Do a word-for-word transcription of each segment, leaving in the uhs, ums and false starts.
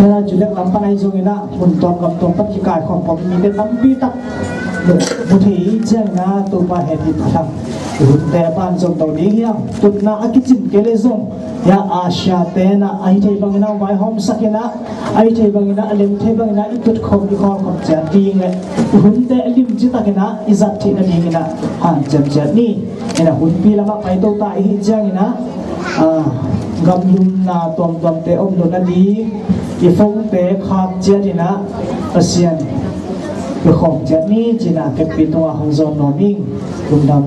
Juliak lam pan ahi zongin ah mun tuam gam tuam pan kikaikhawm khawm mite tampi tak mu thei hi. Ciangin ah Topa hehpih phat hang. I hunte pan zong to ding hi hang. Tutna a kicin kei leh zong, ya, Asia te in ah ahi thei bangin ah vaihawmsak in ah, ahi thei bangin ah, a lem thei bangin ah i tut khawm, i khawl khawm ciat ding leh i hunte limci takin ah i zat theih nadingin ah hanciam ciat ni. In ah hunpi lamah paito ta i hih ciangin ah, ah, gamlumna tuamtuamte om lo nading, i phone te khak ciat in ah Pasian i khawm ciat ni, ci-in ah kekpi tungah hong zawn nuam ing. Lungdam.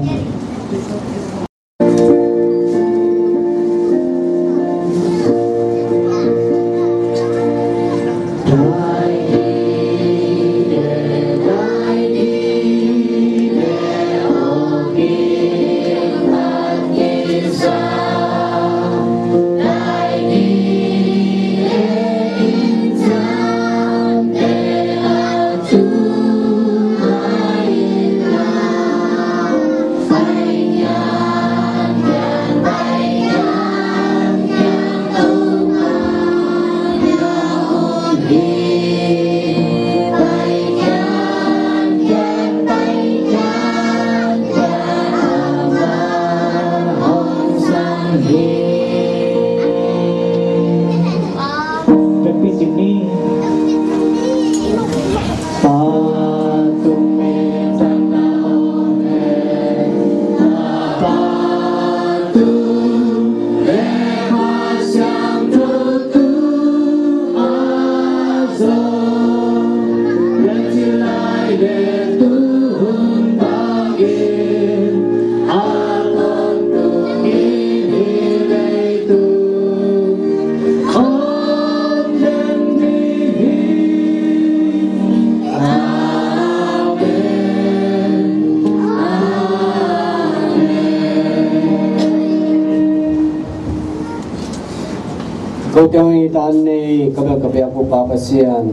Ko teng i tan nei ka bel ka biak uh Pa Pasian,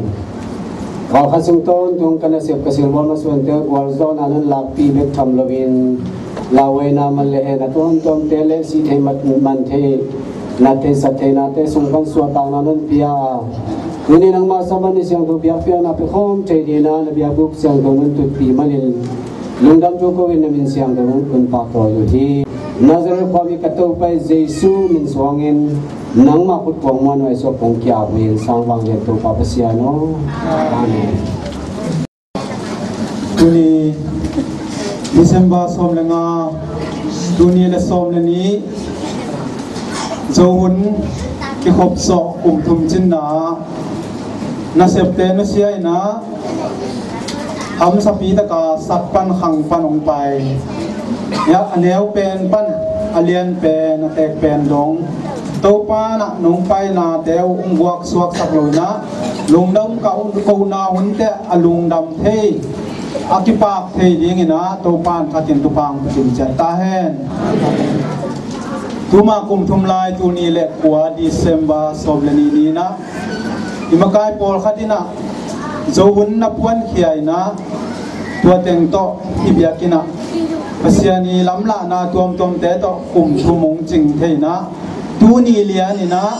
kal khat sung tawntung ka nasep ka silbawl masuante uh gualzawhna nong lakpih bek tham loin, lauhuaina man le hehna tuamtuamte le sih thei man, man thei, nat thei sat theinate sung pan suahtakna nong pia a, tuni nangmah Sabbath ni siangtho biakpiakna pia khawm thei dingin ah na biakbuk siangtho nong tutpih manin lungdam thu ko-in na min siangtho nong tun paktawi uh hi. Nazareth khua mi ka Topa i Jesu min suangin nangmah khut kuang muan uh a i suak kong kia uh hi. Sang vanglian Topa Pasian aw. Amen. Tuni December sawm le nga, tuni le sawm le nih, Zo hun kikhop zawh kum thum cinna nasepte nusia in ah, hamsapi taka sak pan khang pan hong pai. Ya, a neu pen pan a lian pen a tek pen dong Topa in ah nong painate uh hong guak suaksak lo in ah, lungdam ka un, kohna hunte a lungdam thei, a kipak thei dingin ah Topa in thakin thupha hong pia ciat ta hen. Tuma kum thum lai, tuni le kua December sawm le nih ni in ah, i makai pawlkhat in ah Zo hun na puankhia in ah, tua teng tawh i biakinn ah Pasian i lamlahna tuamtuamte tawh kum thum hong cing thei in ah, tuni lian in ah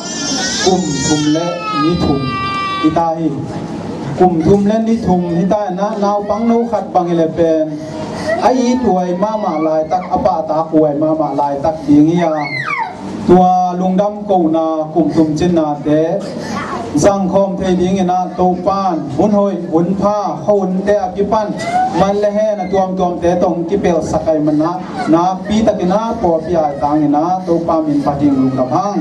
kum thum le ni thum hi ta hi. Kum thum le ni thum hi ta in ah, naupang no khat bang hi le pen a ithuai mahmah laitak, a pahtakhuai mahmah laitak ding hi a, tua lungdam kohna kum thum cinnate zangkhawm thei dingin ah Topa in hun hoih hun pha, khuahunte a kipan man le hehna tuamtuamte tawh kipelsak ahih manin ah, nakpi takin ah pawlpi aitangin ah Topa min phat ding, lungdam hang.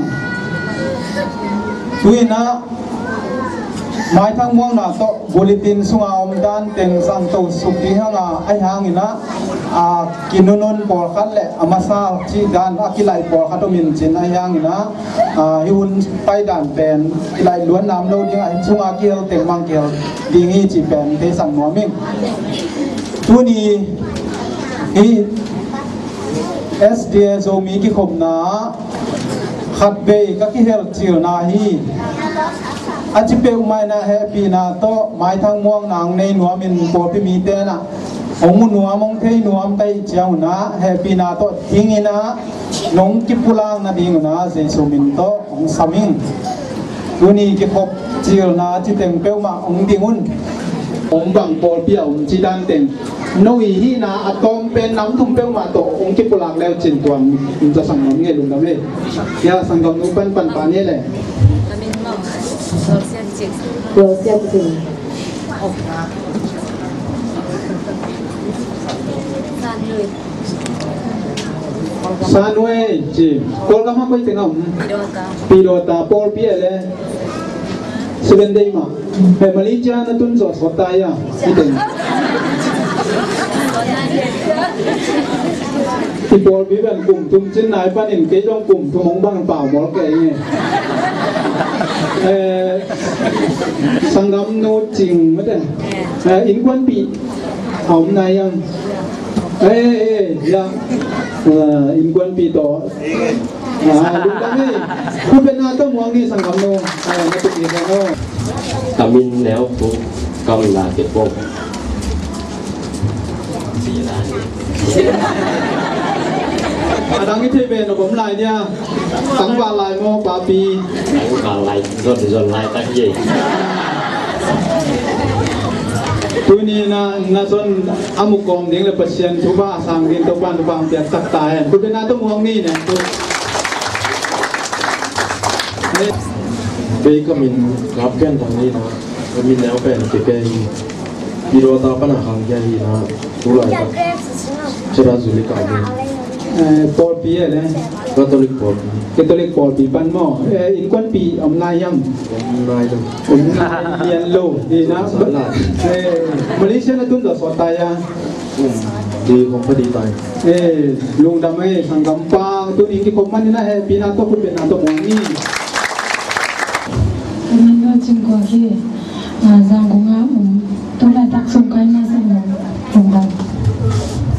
Tu-in ah maithang muakna tawh bulletin sunga om dan teng zangto suk ding hang a, ahi hangin ah, a kinunun pawlkhat le a masa cih dan a kilaih pawlkhat om in cin, ahi hangin ah, a, hih hun pai dan pen kilaih luat nam lo ding a, hih sunga kihel teng mang kihel ding hi cih pen theisak nuam ing. Tuni hih S D A Zomi kikhopna ah khatvei ka kihelcilna hi. A ci peuhmah in ah hehpihna tawh maithang muakna hong nei nuamin pawlpi mite in ah hong mu nuam, hong thei nuam ka hih ciang un ah hehpihna tawh dingin ah nong kipulak nading un ah Jesu min tawh hong sam ing. Tuni kikhop Cilna citeng peuhmah hong ding un. Hong bang pawlpi a om ci dan teng, no i hihna a tawm pen nam thum peuhmah tawh hong kipulak leu cin tuang in za sanggam ngei lungdam ei. Ya, sanggamnu pan pan pa ni le. Sanwei ci. Kawlgam ah koi teng a om? Pidawta. Pidawta pawlpi e le. Seven Day mah. He, Malaysia na tun zawh sawt ta hia? I teng. I pawlpi ben kum thum cin nai panin kei zong kum thum hong bang pau mawl kei nge. Eh, sanggamnu Cing mate. Eh, innkuanpih a om nai hiam? Eh, eh, eh, ya. Eh, innkuanpih tawh. Ah, lungdam ei. Khutbetna tawh muang ni sanggamnu. Ah, na tuk ni sanggamnu. Ka min Neu Puk, ka min la Kepok. A dang i thei ve, na bawm lai dia. Tangval lai maw, papi? Tangval lai, zon, zon lai tak ye. Tuni na, na zon a mu kawm ding le Pasian thupha a sang ding Topa'n thupha hong piaksak ta hen. Khutbetna tawh muang ni ne. Kei ka min Ngap Pian Thang ni na, ka min neu pen Kei Kei. Pidawta pan a khang kia hi na, tu lai tak Chera Zuli ka min. Eh, pawlpi e le? Catholic pawlpi. Catholic pawlpi pan maw? Eh, innkuanpih om nai hiam? Om nai lo. Om nai lian lo. Hi na. Om nai. Eh, Malaysia na tun zawh sawt ta hia? Um, di kong pha di tai. Eh, lungdam ei, sanggampa, tuni kikhop manin a hehpihna tawh khutbetna tawh muang ni. Ka min Cing Kua hi. Ah, Zangkong ah om. Tu laitak sung kai na sa om. Lungdam.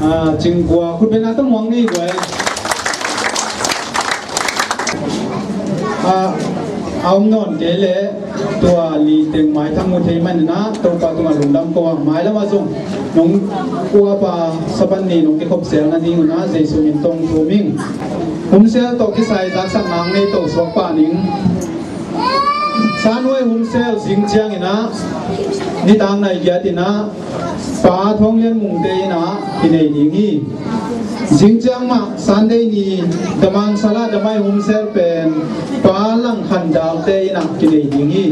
Ah, Cing Kua, khutbetna tawh muang ni guai. Ah, a om nawn kei leh tua li teng maithang mu thei manin a, Topa tungah lungdam ko a, mailam ah zong nong kuapa Sabbath ni nong kikhop sel nading un a, Jesu min tawh thum ing. Humsel tawh kisai zaksak nang nei to suak pah ning. Sanwei humsel zing ciangin a, nitak nai giat in a, Pa Thawng Lian Mungte in a kinei ding hi. Zing ciang mah Sunday ni Damansara Damai humsel pen Pa Lang Khan Dalte in a kinei ding hi.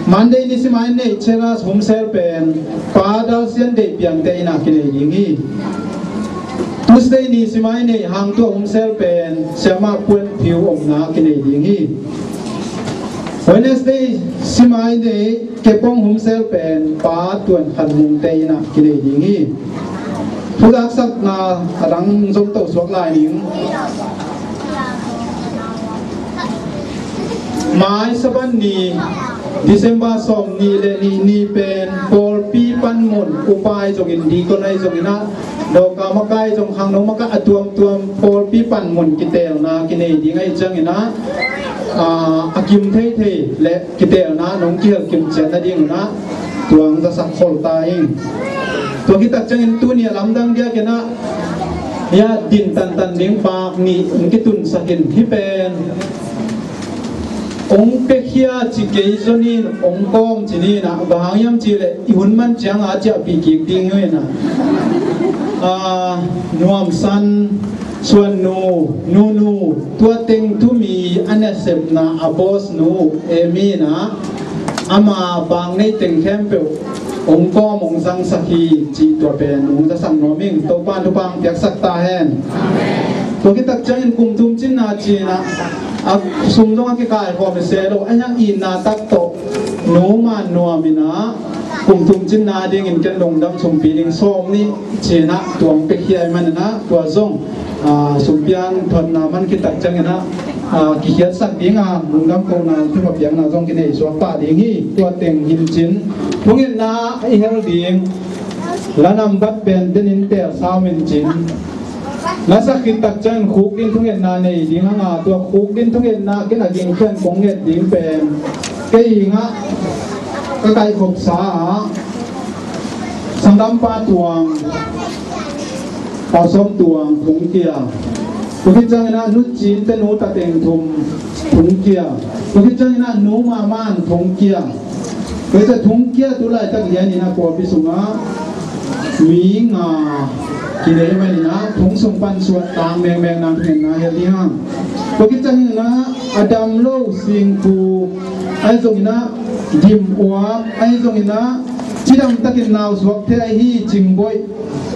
Monday ni simai nei Cheras humsel pen Pa Dal Sian Deih Piangte in a kinei ding hi. Tuesday ni simai nei Hang Tuah humsel pen Siamah Puan Phiu omna kinei ding hi. Wednesday simai nei Kepong humsel pen Pa Tuan Khan Mungte in a kinei ding hi. Thu zaksakna a dang zom to suak lai ning. Mai Sabbath ni December sawm nih le nih ni pen pawlpi panmun upai zongin, deacon ahi zongin a, dawka makai zong, khangno makai a tuamtuam pawlpi panmun kiteelna kinei ding ahi ciangin a, ah, a kim theithei le kiteelna nong kihel kim ciat nading un a, tua hong zasak khol ta ing. Tua khit tak ciangin tuni a lamdang diakin a, ya din tantan ding pak nih hong kitunsak in, hih pen hong piakhia ci kei zon in hong kawm ci ni in a, bang hang hiam cih leh i hun man ciang a ciahpih kik ding hi in a. Ah, Nuamsan, Suannu, Nunu, tua teng tumi a nasepna a boss nu Emi in a, ama bang nei teng khempeuh hong kawm hong zangsak hi cih tua pen hong zasak nuam ing. Topa in thupha hong piaksak ta hen. Tua khit tak ciangin kum thum cinna ci in a, a sum zong a kikaikhawm se lo, a hiang itna tak tawh nu man nuam in a, kum thum cinna dingin ken lungdam sumpi ding sawm nih ci in a, tua hong piakhia ahih manin a, tua zong, ah, sumpian thotna man khit tak ciangin a, ah, kikhiatsak ding a, lungdam kohna, thupha piakna zong kinei suak pah ding hi. Tua teng hi in cin, thungetna i hel ding, la nambat pen den in teel sa um in cin. Na sak khit tak ciangin khuk ding thungetna nei ding hang a, tua khuk ding thungetna ken a ging khian kong nget ding pen, kei ing ah ka kaikhopsa ah, Sanggampa Tuang, Pa Sawm Tuang, Phungkia, Tua khit ciangin ah nu Cin te nu ta teng thum thongkia. Tua khit ciangin ah nu Mama in thongkia. Tua khit ciang thongkia tu laitak lianin ah pawlpi sungah mi nga kinei manin ah thong sung pan suah tang mengmeng nang thungetna hel ding hang. Tua khit ciangin ah a dam lo singpu, ahi zongin ah dim uap, ahi zongin ah cidam takin nau suak thei ahi Cingboih,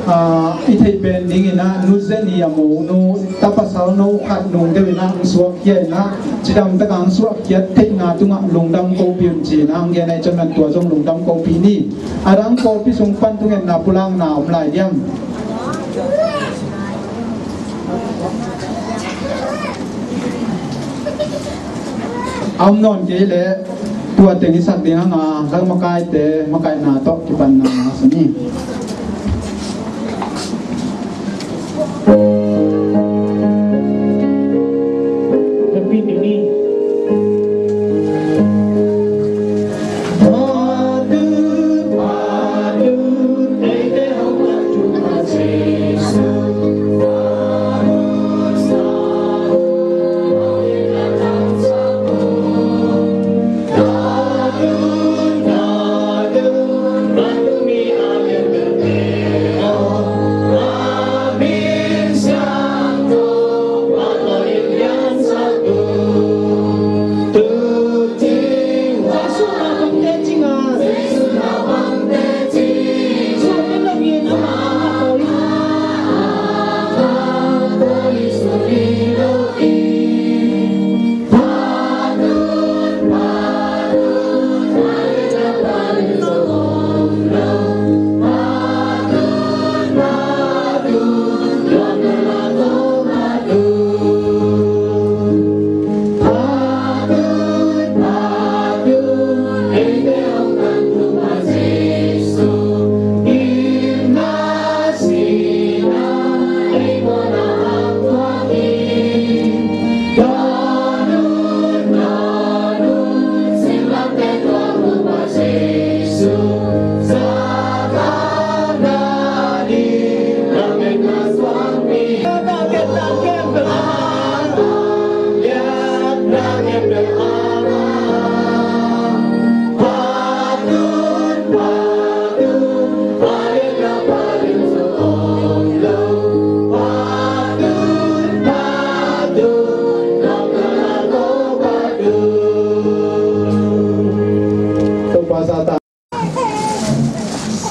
ah, i theih pen dingin ah nu Zen i a mo nu, ta pasal no khat nung deuh in ah hong suak khia in ah cidam tak a hong suak khiat theihna tungah lungdam kopi un ci-in ah hong gen ahi ciangin tua zong lungdam kopi ni. A dang pawlpi sung pan thungetna pulakna om lai diam? A om nawn kei leh tua teng i sak ding hang a, lal makaite makaihna tawh kipatna ngah sa ni.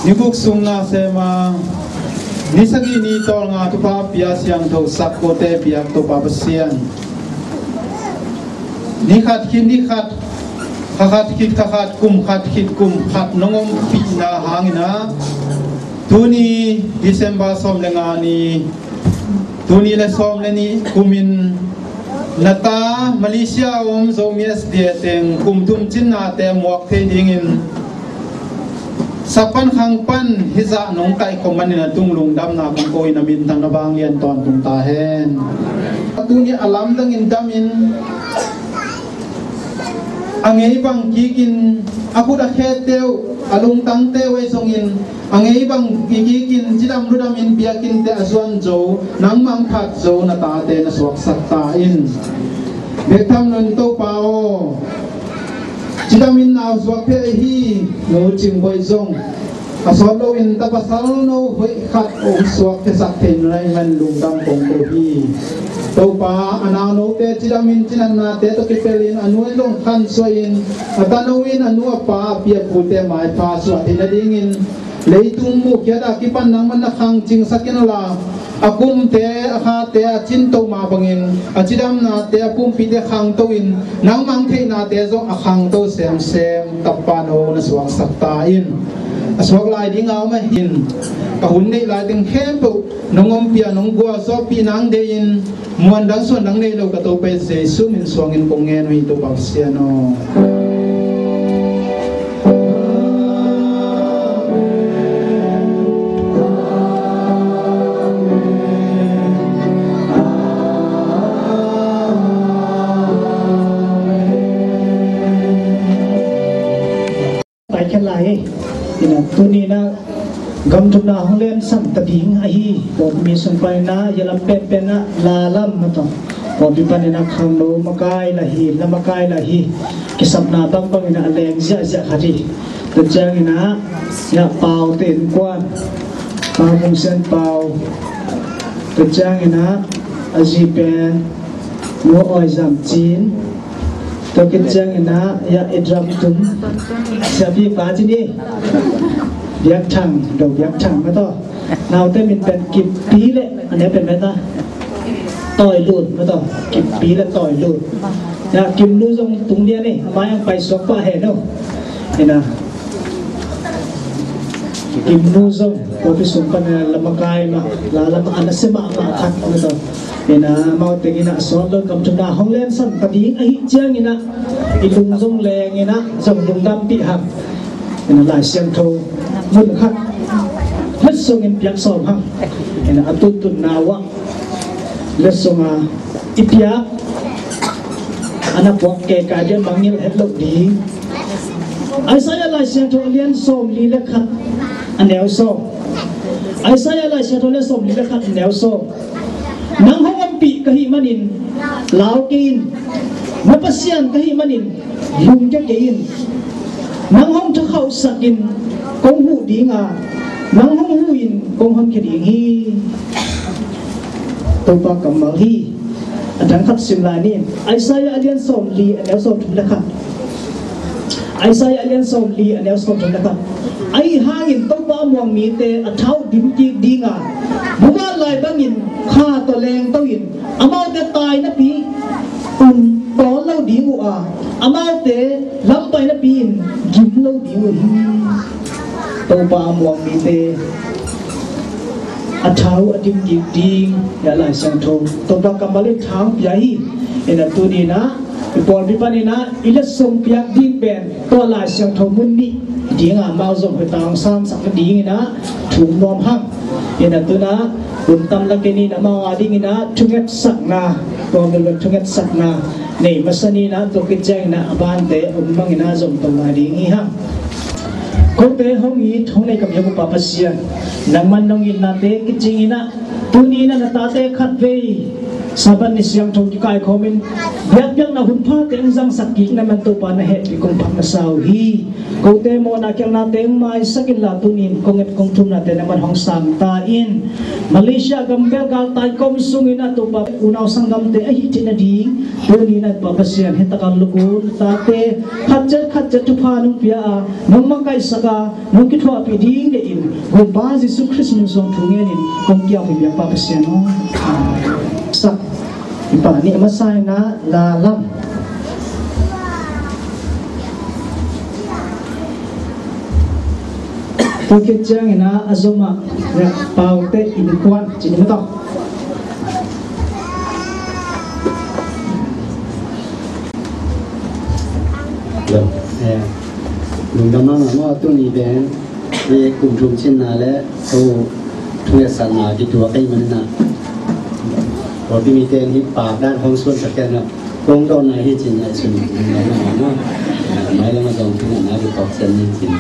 Ni guk sung na sem a, ni sagih ni tawlnga thupha pia siangtho sak kote piak Topa Pasian. Ni khat khit ni khat, kha khat khit kha khat, kum khat khit kum khat nong ompihna hangin ah, tuni December sawm le nga ni, tuni le sawm le nih kumin na ta Malaysia a om Zomi S D A teng kum thum cinnate muak thei dingin sak pan khang pan hizah nong kaihkhop manin a tung lungdamna kong ko in a minthang na vang lian tawntung ta hen. Tuni a lamdangin damin a ngei bang kikin a khut a khete uh a lungtangte uh ei zongin a ngei bang kikin cidam ludamin biakinnte a zuan zo nangmah phat zo na tate na suaksak ta in. Bek tham nun Topa aw, cidamin nau suak thei ahi nu Cingboih zong a sawt loin ta pasal no hoih khat hong suak theisak thei nai man lungdam kong ko hi. Topa a naunote cidamin cinatnate tawh kipelin a nu in zong khansuahin a tano in a nu a pa a pi a pute maipha suah theih nadingin leitung muhkhiat a kipan nangman na khangcingsak inla a kumte a khate a cinto mah bangin a cidamnate a pumpite khangto in nangmah theihnate zong a khangto semsem Tapa no na suaksak ta in. A suak lai ding a om ahin ka hun neih lai teng khempeuh nong ompih a nong gualzawhpih nang deihin muan dang suan dang nei lo ka Topa Jesu min suangin kong ngen uh hi Topa Pasian aw. Pai khen lai hi. Ina tuni na Gam thumna hong lensan ta ding ahi. Pawlpi mi sung panin ah, ia lam penpen ah, la lam mah tawh, pawlpi panin ah khangno makai lah hi, la makai lah hi. Kisapna bangbang in ah a leng ziahziah khat hi. Tua ciangin ah, ia Pau te innkuan, Pau Mung Sian Pau. Tua ciangin ah a zi pen Nu Awi Zam Cin. Tua khit ciangin ah, ia i drum tum, Siapi pa ci ni. Biak Thang, Do Biak Thang mah tawh. Naute min pen Kippi le, a neu pen mah ta, Tawi Lut mah tawh. Kippi le Tawi Lut. Ia Kim Nu zong tung lian ni, a mai ang pai suak pah hen aw. Ina, Kim Nu zong pawlpi sung panin ah la makai mah, la lam a nasia mahmah khat mah tawh. Ina, amau teng in ah a sawt lo, gam thumna hong lensan ta ding ahih ciangin ah, i lung zong leng in ah, zong lungdampih hang. Ina, Lai Siangtho mun khat letsong in piak sawm hang. Ina, a tuntunna uah letsong a i piak, a na puak kei kai dia mangngilh het loh ding. Isaiah Lai Siangtho a lian sawmli le khat, a neu sawm. Isaiah Lai Siangtho a lian sawmli le khat, a neu sawm. Nang hong ompih ka hih manin lau kei in. Na Pasian ka hih manin lungkia kei in. Nang hong thakhauhsak in kong huh ding a, nang hong huh in kong honkhia ding hi. Topa kammal hi. A dang khat sim lai ni. Isaiah a lian sawmli, a neu sawmthum le khat. Isaiah a lian sawmli, a neu sawmthum le khat. Ahi hangin Topa a muang mite a thau dim kik ding a, mumal lai bangin kha tawh lengto in, amaute tai napi un tawl lo ding uh a, amaute lam pai napi in gim lo ding uh hi. Topa a muang mite a thau a dim kik ding, ia Lai Siangtho. Topa kammal in thang pia hi. Ina, tuni in ah i pawlpi panin ah i letsong piak ding pen tua Lai Siangtho mun nih ding a, amau zong hoih tak hong samsak nading in ah thu nuam hang. Ina, tu-in ah hun tam lak in ah amau a ding in ah thungetsakna, tua bel thungetsakna nei masa ni in ah, tua khit ciangin ah a bante hun mang in ah zong tong lai ding hi hang. Kote hong it hong nei ka biak uh Pa Pasian, nangman nong itnate kicing in ah, tuni in ah na tate khatvei Sabbath ni siangtho kikaikhawm in biakpiakna hun phate hong zangsak kik na man Topa na hehpih kong phat masa uh hi. Kote mawhna kiaknate hong maisak inla, tuni in kong et kong thumnate nangman hong sang ta in. Malaysia gam bel galtai kawm sung in ah Topa unau sanggamte a hih theih nading tuni in ah Pa Pasian hih tak a lukun tate khat ciat khat ciat thupha nong pia a, nong makaihsak a, nong kithuahpih ding deih in, Gumpa Jesu Khrist min suang thu ngen in kong kiau hi biak Pa Pasian aw. Amen. Sak i pa nih a masa in ah la lam. Tua khit ciangin ah a zom ah Paute innkuan ci ni maw tawh. Hello. Eh, lungdam mahmah maw, tuni pen i kum thum cinna le thu, thu etsakna kituak ahih manin ah, pawlpi mite in hih pak dan hong suansak ciangin ah kong dawhna hi ci-in ngaihsun lungdam mahmah maw. Mailam ah zong thu ngetna kituak ciang ni ci-in.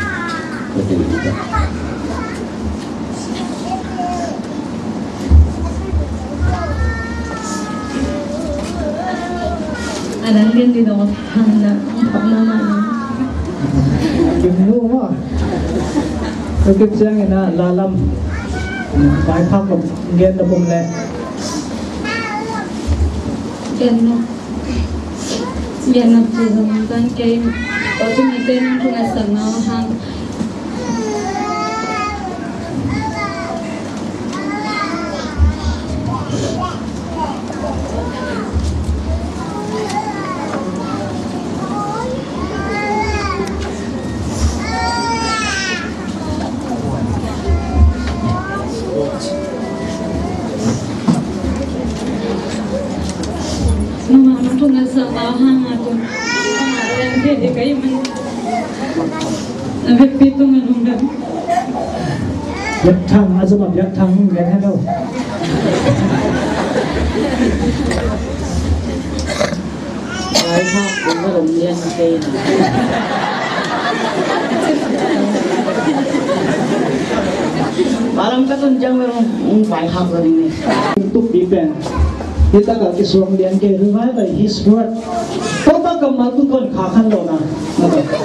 A dang lian ding dong hang na, thak na ma na. Kim nu ma. Tua khit ciangin ah la lam. Pai phak kong gen na bum le. Gen na. Gen na ci zong zan kei. Tua tu mi ten tu na sang na hang. Nungak nung thunget sa tau hang a kun. Nungak leng phit i ka i man. Na vekpi tung a lungdam. Biak Thang, a zom a Biak Thang, Biak Thang lo. Ai, ha, kung ka lom lian kei na. Malam ka tun jang mero, um, pai khak lo ding ni. Tuk pi pen. Hi taka kisuang lian ke, revival his word. Topa kammal tun kon kha khan lo na.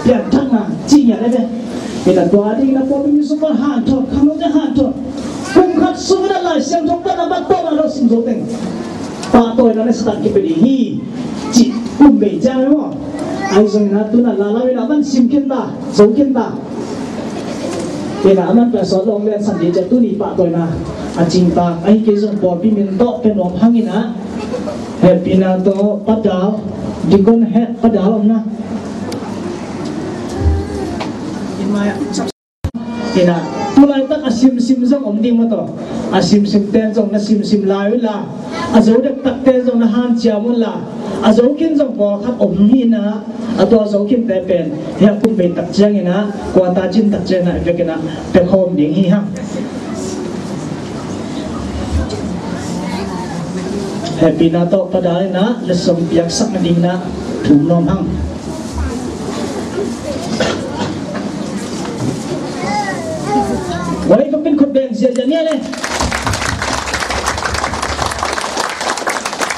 Pian thak na, ci nya le be. Hi ta tua ding na pawlpi mi sung kon han thot, khang lo te han thot. Kum khat sung na Lai Siangtho pan a bat tawh na lo sim zo teng. Pahtawina le Satan kipia ding hi. Cih kum bei ciang maw. Ahi zongin ah tuna la lam in ah man sim khin ta, zo khin ta. Ina aman pia sawt lawng lian san ding ciang tuni pahtawina a cing ta. Ahi kei zong pawlpi min tawh pia nuam hangin ah. Hehpihna tawh Pa Dal, Deacon Head Pa Dal om na. Ina, tulaitak a simsim zong om ding maw taw. A simsim ten zong na simsim lai uh la, a zo dektak ten zong na hanciam un la, a zo khin zong pawlkhat om hi ina, a tua zo khin te pen hiah kum bei tak ciangin ah, kuata cin tak ciangin ah, i vekin ah pia khawm ding hi hang. Hehpihna tawh Pa Dal in ah letsong piaksak nading in ah thum nuam hang. Wai ka pin khut beng ziazia nia le.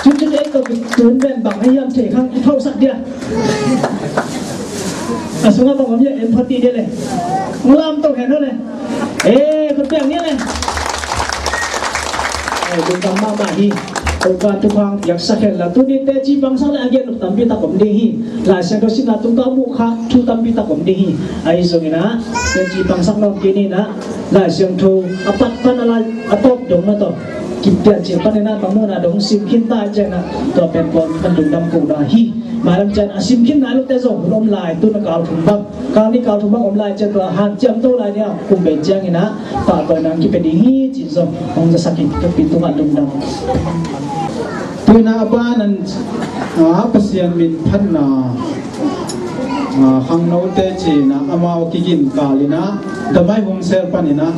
Cun cun ei ko tun ben bang a hiam thei khang i thausak dia. A sungah bang om ia empathy dia le. Ngulam to hen ho le. Eh, khut piang ni le. Eh, lungdam mahmah hi. Topa thupha piaksak hen la. Tuni teci pangsak le a gen tampi tak om ding hi. Lai Siangtho simna tungtawh muh kha thu tampi tak om ding hi. Ahi zongin ah teci pangsak nawn kei ni in ah Lai Siangtho a pat pan a lai a tawp dong na tawh kipia cil pan in ah bang mun ah dong sim khin ta ciang ah tua pen pawl pan lungdam ko na hi. Mailam ciang a sim khin nai lote zong hun om lai, tun a kal thum bang. Kal nih kal thum bang om lai ciang tua hanciam to lai nia, kum bei ciangin ah pahtawina kipia ding hi ci zong hong zasak in ka pi tungah lungdam. Tuina a ban an, ah, Pasian min phatna, ah, khangnote ci in ah amau kigin kal in ah damai hong sel pan in ah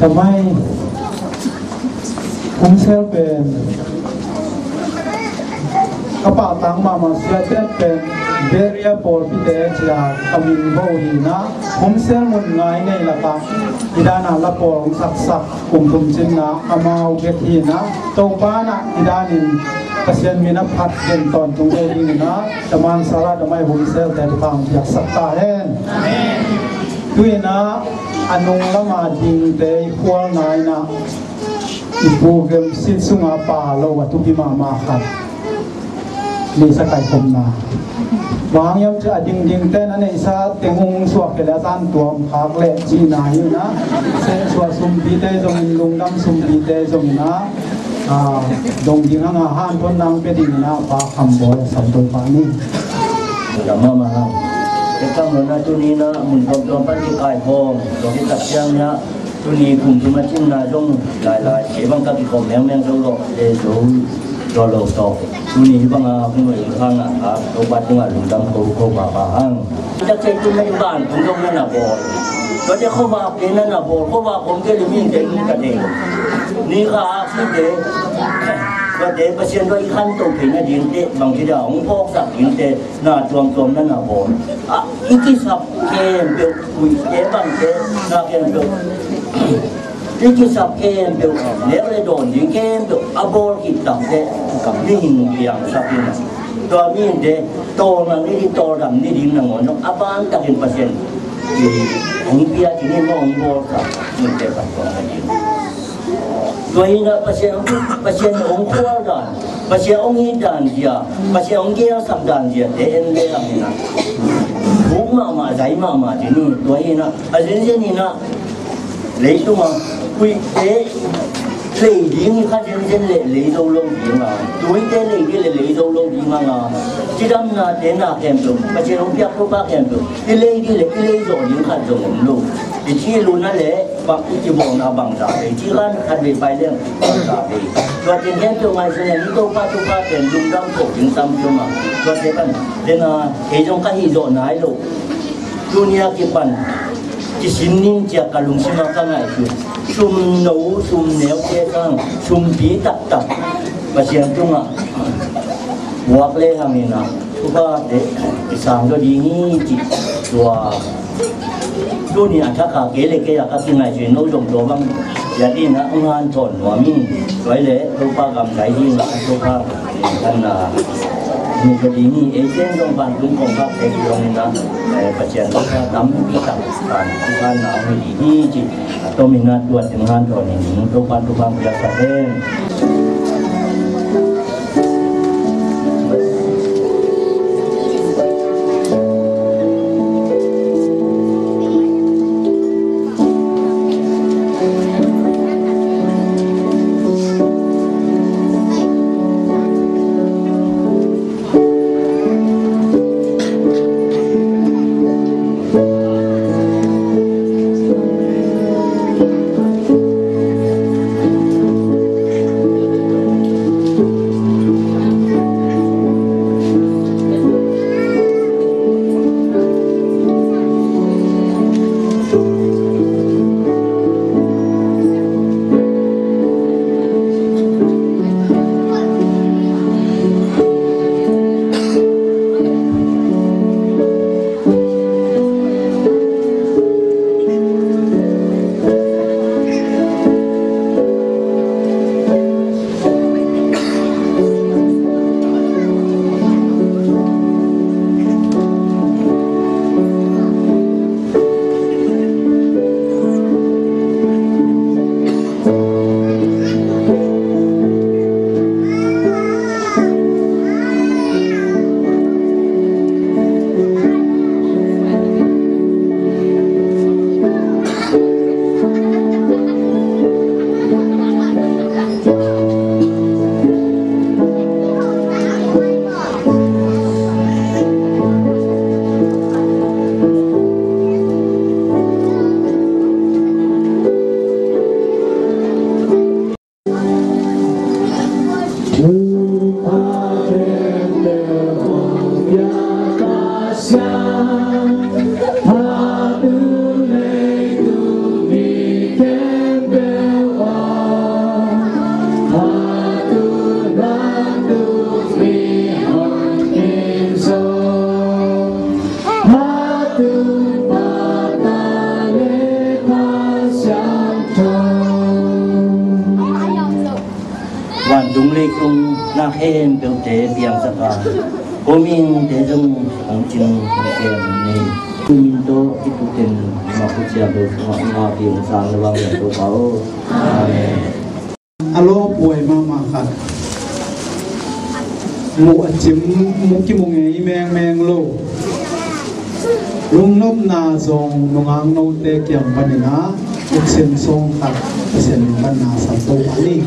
Tamai, Home Cell pen ka pahtang mahmah, sia pen Beria pawlpite ci-a ka min bawh hi na. Home Cell mun nga i neih lakah i dan a la pawl hong saksak kum thum cinna amau bek hi na. Topa in i dan in Pasian min a phat den tawntung zo ding hi na. Taman Sara, Tamai, Home Cell te thupha hong piaksak ta hen. Tu-in a nung lam a dingte i khualna in a, i program sin sungah pha lo a thupi mahmah khat, Missa kaikhopna. Bang hang hiam cih leh a dingdingte'n a neihsa teng hong suak kei leh a zan tuam khak leh cihna hi na. Sehsuah sumpite zongin, lungdam sumpite zongin a, a, dong ding hang a, hanthawnna hong pia dingin a Pa Kham Bawi a sam Topa ni. Lungdam mahmah hang. Ka kam lo na, tuni in a mun tuamtuam pan kikaikhawm, tua khit tak ciang in a tuni kum thum a cinna zong lailai, kei bang ka kikhawm mengmeng zo lo, e, zo, zo lo tawh. Tuni hih bang a hong nuai hang a, a, Topa tungah lungdam ko, ko pahpah hang. Dak cei tun na i vantung zong na na bawl. Tuate khuavak te na na bawl, khuavak om kei leh mihingte lum ka dei. Ni kha a site, tuate Pasian tawh i khanto theihna dingte, bangci dia hong phawksak dingte, na tuamtuam na na bawl. A, i kisap khempeuh, huihte bangte, na khempeuh. I kisap khempeuh, nek le dawn ding khempeuh a bawl khit takteh, mihing piangsak in a, tua mihingte tawlnga ni ding, tawldam ni ding nangawn zong a ban takin Pasian in hong pia, ci ni maw, hong bawlsak mihingte pan tuam ka ding. Tua hi na Pasian, Pasian hong khual dan, Pasian hong it dan zia, Pasian hong gelsak dan ziate en le hang hi na, buk mahmah, zai mahmah ci ni. Tua hi na a zenzen hi na, leitung a huihte lei ding hi kha zenzen leh lei zo lo ding a, tuite lei ding leh lei zo lo ding a, cidamnate na khempeuh, Pasian hong piak thupha khempeuh i lei ding leh i lei zawh ding khat zong om lo. I ci luna le bang, i ci bawlna bangzah vei, ci khan khat vei pai leng bangzah vei. Tua teng khempeuh ngaihsun leng i Topa thupha pen lungdam khawh ding tampi om a. Tuate pan den a, kei zong ka hih zawh nai lo. Tuni a kipan kisin ning ci-a ka lungsim a ka ngaihsut, sum no, sum neute sang, sumpi taktak Pasian tungah vuak le hang in a, thupha te kisang zaw ding hi, ci. Tua tuni a thak a kei le kei a ka kingaihsut in, no zong tua bang zia ding a hong hanthawn nuam hi. Tua hi leh Topa gam dai ding a, Topa in kan na mu ka ding hi. Ei teng zong vantung kongkhakte kiang in a, eh, Pasian thupha tampi tak kan, kan na mu ding hi, ci. A tomin a tua teng hanthawn in, Topa thupha piaksak hen. Ko mite zong hong cing hong kem ni. Tumin tawh kitukin mah khutsiam lo sungah ngah ding sang le vang ni Topa aw. Amen. A lawpuai mahmah khat, muh a cim, muh kimu ngei mengmeng lo, lungnopna zong nungak note kiang panin ah, uksen sawng khat, uksen panna sam to pa ni.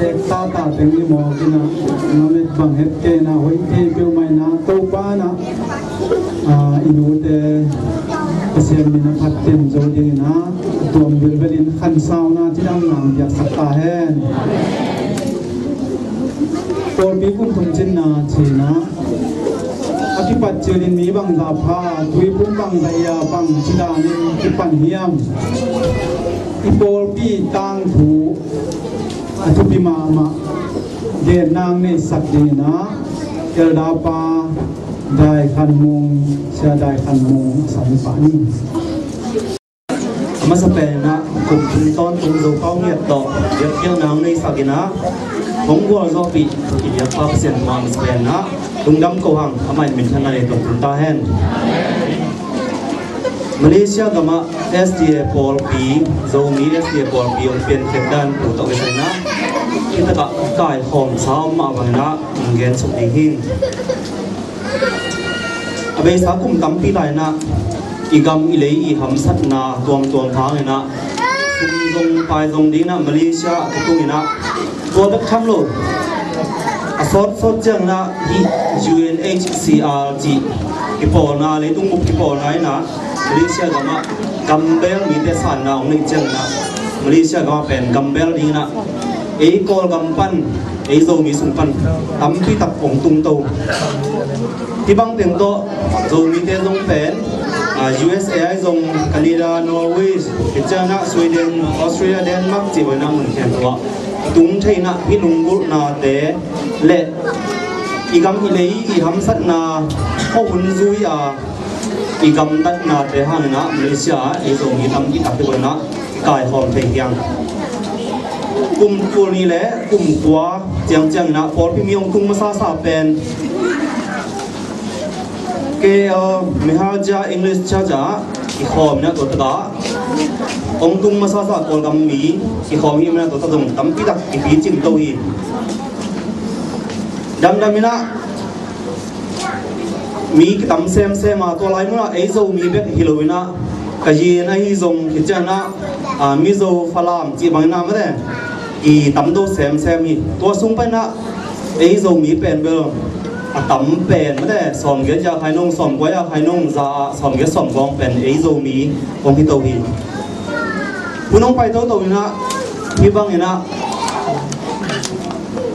Tata teng i mawk in ah, na met bang het kei in ah, hoih thei peuhmah in ah, Topa in ah, ah, i nute Pasian min a phat ten zo ding in ah, tuam bilbel in khansauna cidamna hong piaksak ta hen. Pawlpi kum thum cinna ci-in ah, a kipat cil in mi bangzah pha, tuiphum bangzah ia, bangci dan in kipan hiam? I pawlpi tangthu a thupi mahmah genna hong neihsak ding in ah, Elder pa Dai Khan Mung, Sia Dai Khan Mung, a sam pah ni. A masa pen in ah, kum thum tawntung Zopau ngiat tawh biakpiakna hong neihsak in ah, hong gualzawhpih i biakpa Pasian tungah a masa pen in ah lungdam ko hang, amah in minthanna nei tungtung ta hen. Malaysia gamah S D A pawlpi, Zomi S D A pawlpi hong piankhiat dan pu tawh kisai in ah, hi takah kaikhawmsa om mah bang in ah hong gensuk ding hi. A beisa kum tampi lai in ah, i gam i lei i hamsatna tuamtuam hang in ah, sum zong pai zong ding in ah Malaysia a kitung in ah, tua bek tham lo, a sawtsawt ciang in ah hih U N H C R cih kipawlna, leitung bup kipawlna in ah Malaysia gamah gambel mite sanna hong neih ciang in ah, Malaysia gamah pen gambel ding in ah ei Kawlgam pan, ei Zomi sung pan tampi tak hong tungto. Hih bang teng tawh Zomite zong pen, ah, U S A ahi zong, Canada, Norway, hi ciang in ah Sweden, Australia, Denmark cih bang in ah mun khempeuh ah tung thei in ah, hih lunggulhnate le i gam i lei i hamsatna khuahun zui a i gamtatnate hang in ah Malaysia ah ei Zomi tampi tak hi bang in ah kaikhawm thei hi hang. Kum tul nih le kum kua ciangciang in ah pawlpi mi hong tung masasa pen K L Mihaja English Church ah kikhawm in ah, tua takah hong tung masasa Kawlgam mi kikhawm hi, mi in ah tua tak zong tampi tak kipicing to hi. Damdam in ah mi kitam semsem a, tua lai munah ei Zomi bek hi lo in ah, Kayin ahi zong, hi ciang in ah, ah, Mizo, Falam cih bang in ah mate, i tamto semsem hi. Tua sung pan in ah ei Zomi pen bel a tam pen mate, sawmgiat ia khai nung, sawmkua ia khai nung, za ah sawmgiat sawmgawng pen ei Zomi hong hi to hi. Hun hong pai toto in ah, hih bang in ah,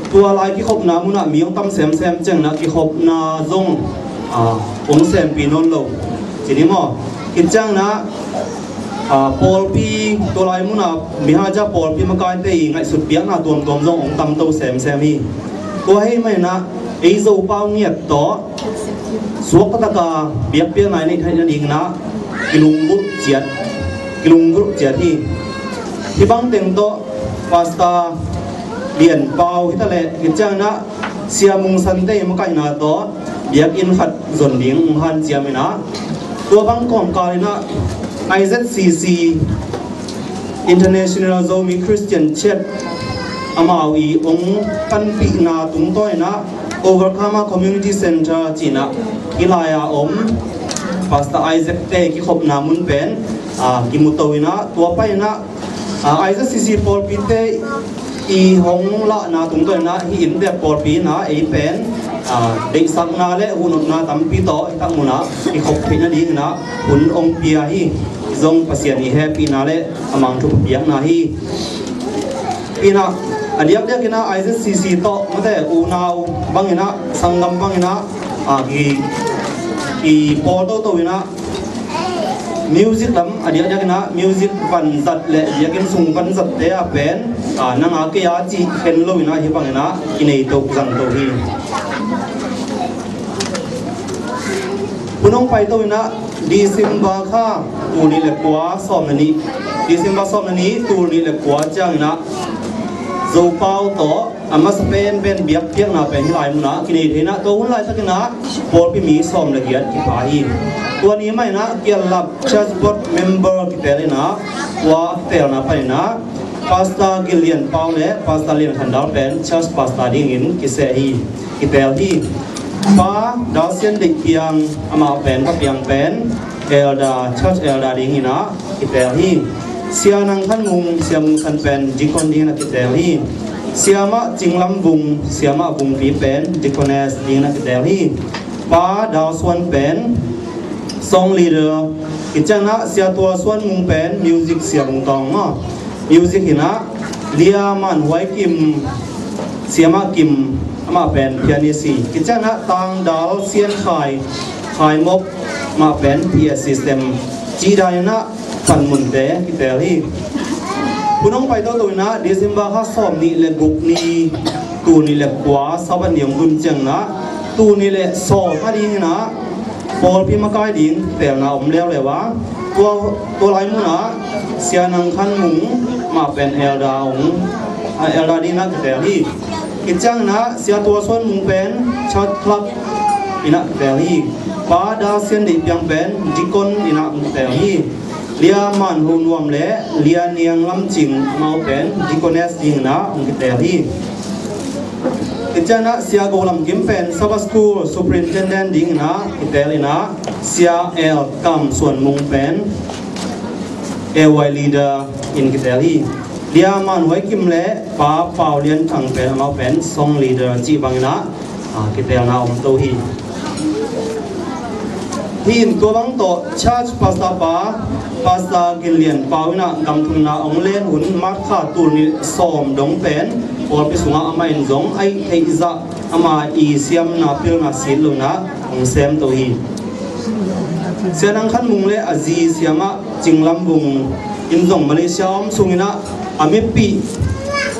tua lai kikhopna munah mi hong tam semsem ciang in ah, kikhopna zong, ah, hong sempih nawn lo ci ni maw? Hi ciang in ah, ah, pawlpi, tua lai munah Mihaja pawlpi makaite i ngaihsut piakna tuamtuam zong hong tamto semsem hi. Tua ahih manin ah ei Zopau ngiat tawh suak taktak a biakpiakna i neih theih nading in ah kilunggulh ciat, kilunggulh ciat hi. Hih bang teng tawh Pastor Lian Pau hi ta leh, hi ciang in ah Sia Mung Sante makaihna tawh biakinn khat zon ding hong hanciam in ah, tua bang kawmkal in ah I Z C C, International Zomi Christian Church, amau i hong panpihna tungtawn in ah Overcomer Community Centre ci in ah hih lai-a om Pastor Isaac te kikhopna mun pen, ah, kimuto in ah, tua pai in ah, ah, I Z C C pawlpite i hong lahna tungtawn in ah hih inntek pawlpi in ah ei pen, ah, deihsakna le huhnopna tampi tawh hih tak munah kikhop theih nading in ah hun hong pia hi. Zong Pasian i hehpihna le a mang thupha piakna hi. In ah, a diakdiak in ah I Z C C tawh mate, unau bang in ah, sanggam bang in ah, ah, i, i pawl toto in ah, music lam a diakdiak in ah music vanzat le biakinn sung vanzatte ah pen, ah, nang a kei a cih khen lo in ah hih bang in ah i nei to zang to hi. Hun hong pai to in ah December kha tul nih le kua, sawm le nih, December sawm le nih, tul nih le kua ciang in ah Zopau tawh a masa penpen biakpiakna pen hih lai munah kinei thei in ah, tua hun laitak in ah pawlpi mi sawm le giat kipha hi. Tua ni mah in ah Kiallap Church Board member kitel in ah, tua a kitelna pan in ah Pastor Gil Lian Pau le Pastor Lian Khan Dal pen church pastor dingin kiseh hi, kitel hi. Pa Dal Sian Deih Piang, amah pen, Pa Piang pen elder, church elder dingin ah kitel hi. Sia Nang Khan Mung, Sia Mung San pen deacon dingin ah kitel hi. Siamah Cinglam Vung, Siamah Vungpi pen Deaconess dingin a kiteel hi. Pa Dal Suan pen song leader, khit ciangin ah Sia Tual Suan Mung pen music, Sia Vung Tawng maw, music hi-in ah, Lia Man Huai Kim, Siamah Kim, amah pen pianist hi. Khit ciangin ah Tang Dal Sian Khai, Khai Mok, amah pen P A system cih danin ah panmunte kiteel hi. Hun hong pai toto in ah December kha sawm nih le guk ni, tul nih le kua Sabbath ni hong tun ciangin ah, tul nih le sawm a dingin ah pawlpi makai ding teelna om leuleu a, tua, tua lai munah Sia Nang Khan Mung, amah pen elder hong, a, elder dingin ah kiteel hi. Khit ciangin ah Sia Tual Suan Mung pen church clerk in ah kiteel hi. Pa Dal Sian Deih Piang pen deacon in ah kiteel hi. Lia Man Hu Nuam le Lia Niang Lam Cing, amau pen deaconess dingin ah kiteel hi. Khit ciangin ah Sia Go Lam Kim pen Sabbath School Superintendent dingin ah kiteel in ah, Sia El Kam Suan Mung pen A Y leader in kiteel hi. Lia Man Huai Kim le Pa Pau Lian Thang pen amau pen song leader cih bangin ah, a, kiteelna om to hi. Hih in tua bang tawh church pastor pa, Pastor Gin Lian Pau in ah gamthumna hong len hun March kha tul nih sawm dong pen pawlpi sungah amah in zong a hih theih zah ama i siamna pilna sit lo in ah hong sem to hi. Sia Nang Khan Mung le a zi Siamah Cinglam Vung in zong Malaysia om sungin ah a mipih,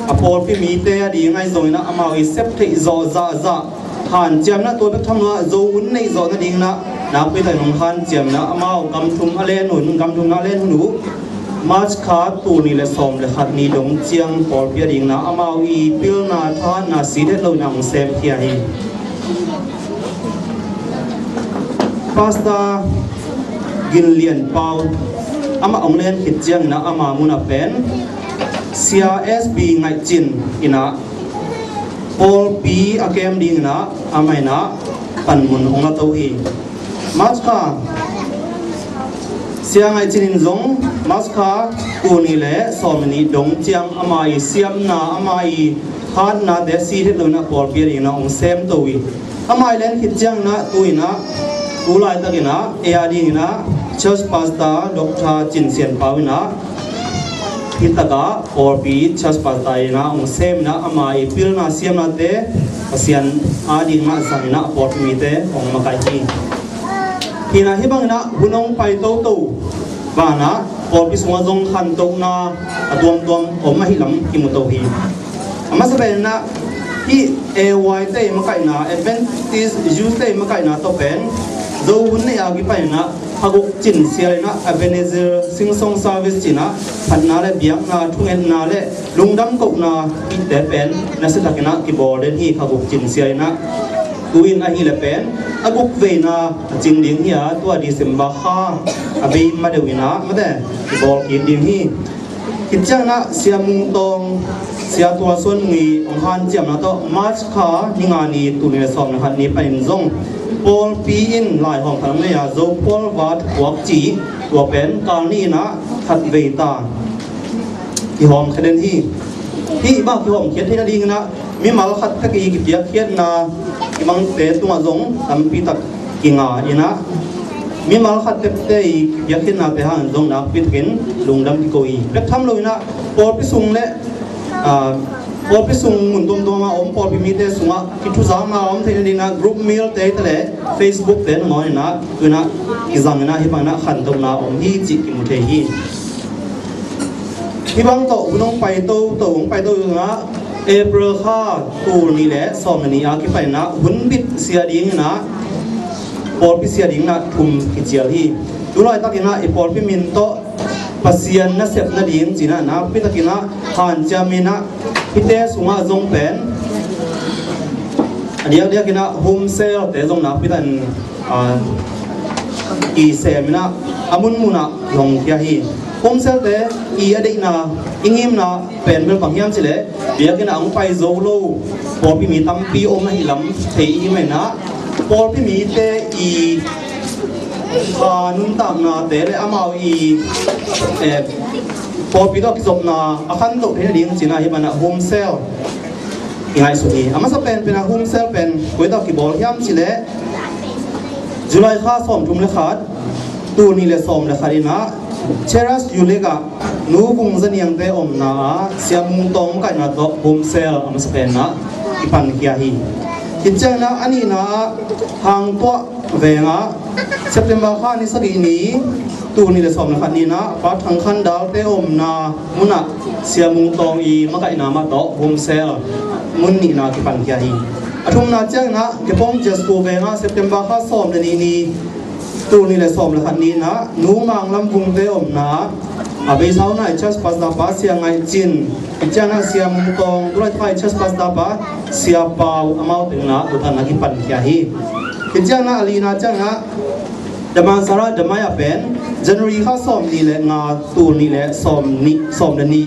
a pawlpi mite a ding ahi zongin ah amau i sep theih zawh zahzah hanciam in ah, tua bek tham lo in ah Zo hun neih zawh nadingin ah nakpi takin hong hanciam in ah, amau gamthum a len hun, gamthumna a len hun uh March kha tul nih le sawm le khat ni dong ciang pawlpi a dingin ah amau i pilna thahatna sit het lo in ah hong semkhia hi. Pastor Gin Lian Pau, amah hong len khit ciangin ah ama munah pen Sia S B Ngaih Cin in ah pawlpi a kem dingin ah amah in ah panmun hong la to hi. March kha, Sia Ngaih Cin in zong March kha tul nih le sawm nih dong ciang ama i siamna, ama i hatnate sit het lo in ah pawlpi a dingin ah hong sem to hi. Amah i len khit ciangin ah tu in ah, tu laitakin ah ei a dingin ah church pastor Doctor Cin Sian Pau in ah hih takah pawlpi church pastor in ah hong sem in ah ama i pilna siamnate Pasian a dingin ah zangin ah pawlpi mite hong makaih hi. Hi in ah hih bangin ah hun hong pai toto banah pawlpi sungah zong khantohna a tuamtuam om ahih lam kimu to hi. A masa pen in ah hih A Y te i makaihna, Adventist Youth te i makaihna tawh pen Zo hun neih a kipan in ah kha guk cin sial in ah Ebenezer Sing Song Service ci in ah phatna le biakna, thungetna le lungdam kohna hihte pen nasia takin ah kibawl den hi, kha guk cin sial in ah. Tu in ahih leh pen a guk veina a cing ding hi a, tua December kha a vei ma deuh in ah mate kibawl kik ding hi. Khit ciangin ah Sia Mung Tawng, Sia Tual Suan Mung i hong hanciamna tawh March kha ni nga ni, tul nih le sawm le khat ni panin zong pawlpi in laihawm khat hong nei a, Zo Phual Va Thupuak ci, tua pen kal nih in ah khat vei ta kihawmkhia den hi. Hih bang kihawmkhiat theih nadingin ah mimal khat pek i kipiakkhiatna i bangte tungah zong tampi tak kinga in ah, mimal khat pekte i kipiakkhiatnate hangin zong nakpi takin lungdam kiko hi. Bek tham lo in ah pawlpi sung le, ah, pawlpi sung mun tuamtuam a om pawlpi mite sungah kithuzakna a om theih nadingin ah group mail te te le Facebook te nangawn in ah tu in ah kizang in ah hih bang in ah khantohna om hi cih kimu thei hi. Hih bang tawh hun hong pai toto, hong pai toto in ah April kha tul nih le sawm le nih a kipan in ah hun bit sia dingin ah pawlpi sia dingin ah thum kicial hi. Tu laitakin ah i pawlpi min tawh Pasian nasep nading ci in ah nakpi takin ah hanciam in ah hihte sungah zong pen a diakdiakin ah home cell te zong nakpi takin, ah, i sem in ah a munmun ah i hong khia hi. Home cell te i a deihna, i ngimna pen bel bang hiam cih leh biakinn ah hong pai zo lo pawlpi mi tampi om ahih lam thei i hih manin ah pawlpi mite i, ah, nuntaknate le amau i, eh, pawlpi tawh kizopna a khantoh theih nading ci in ah hih manin ah home cell I ngaihsut hi. A masa penpen a home cell pen koi tak kibawl hiam cih leh July kha sawmthum le khat, tul nih le sawm le khat in ah Cheras Yulik ah Nu Vung Za Niangte omna ah Sia Mung Tawng kaihna tawh home cell a masa pen ah kipankhia hi. Hih ciangin ah a nihna ah Hang Tuah veng ah September kha ni sagih ni, tul nih le sawm le khat ni in ah Pa Thang Khan Dalte omna mun ah Sia Mung Tawng i makaihna mah tawh home cell mun nihna kipankhia hi. A thumna ciangin ah Kepong Jesco veng ah September kha sawm le nih ni, tul nih le sawm le khat ni in ah Nu Mang Lam Vungte omna a beisa hun ah i church pastor pa Sia Ngaih Cin, hih ciangin ah Sia Mung Tawng, tu laitak i church pastor pa Sia Pau, amau teng in ah tutan a kipankhia hi. Hih ciangin ah a lina ciangin ah Damansara Damai ah pen January kha sawm nih le nga, tul nih le sawm nih, sawm le nih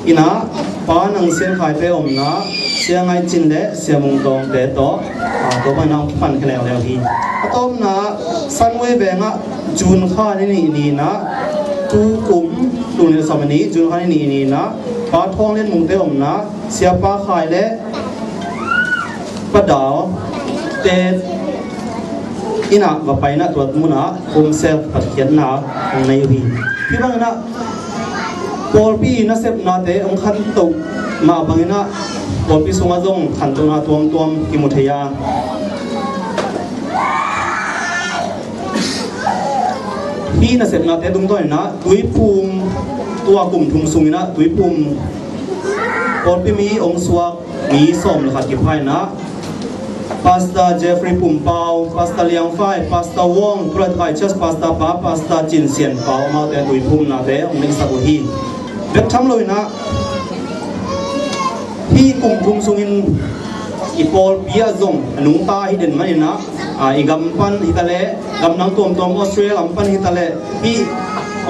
in ah Pa Nang Sian Khaite omna Sia Ngaih Cin le Sia Mung Tawngte tawh, ah, tua bangin ah hong kipankhia leuleu hi. A tawpna Sunway veng ah June kha ni nih ni in ah tu kum, tul nih le sawm le nih, June kha ni nih ni in ah Pa Thawng Lian Mungte omna Sia Pa Khai le Pa Dau te in ah va pai in ah tua mun ah home cell patkhiatna hong nei uh hi. Hih bangin ah pawlpi nasepnate hong khantoh mah bangin ah pawlpi sungah zong khantohna tuamtuam kimu thei a, hih nasepnate tungtawn in ah Tuiphum, tua kum thum sungin ah Tuiphum pawlpi mi hong suak mi sawm le khat kipha in ah Pastor Jeffrey Pum Pau, Pastor Liang Fai, Pastor Wong, tu laitak i church pastor pa Pastor Cin Sian Pau, amaute Tuiphumnate hong neihsak uh hi. Bek tham lo in ah hih kum thum sungin i pawlpi ah zong a nungta hi den manin ah, ah, i gam pan hi ta leh, gam dang tuamtuam Australia lam pan hi ta leh, hih,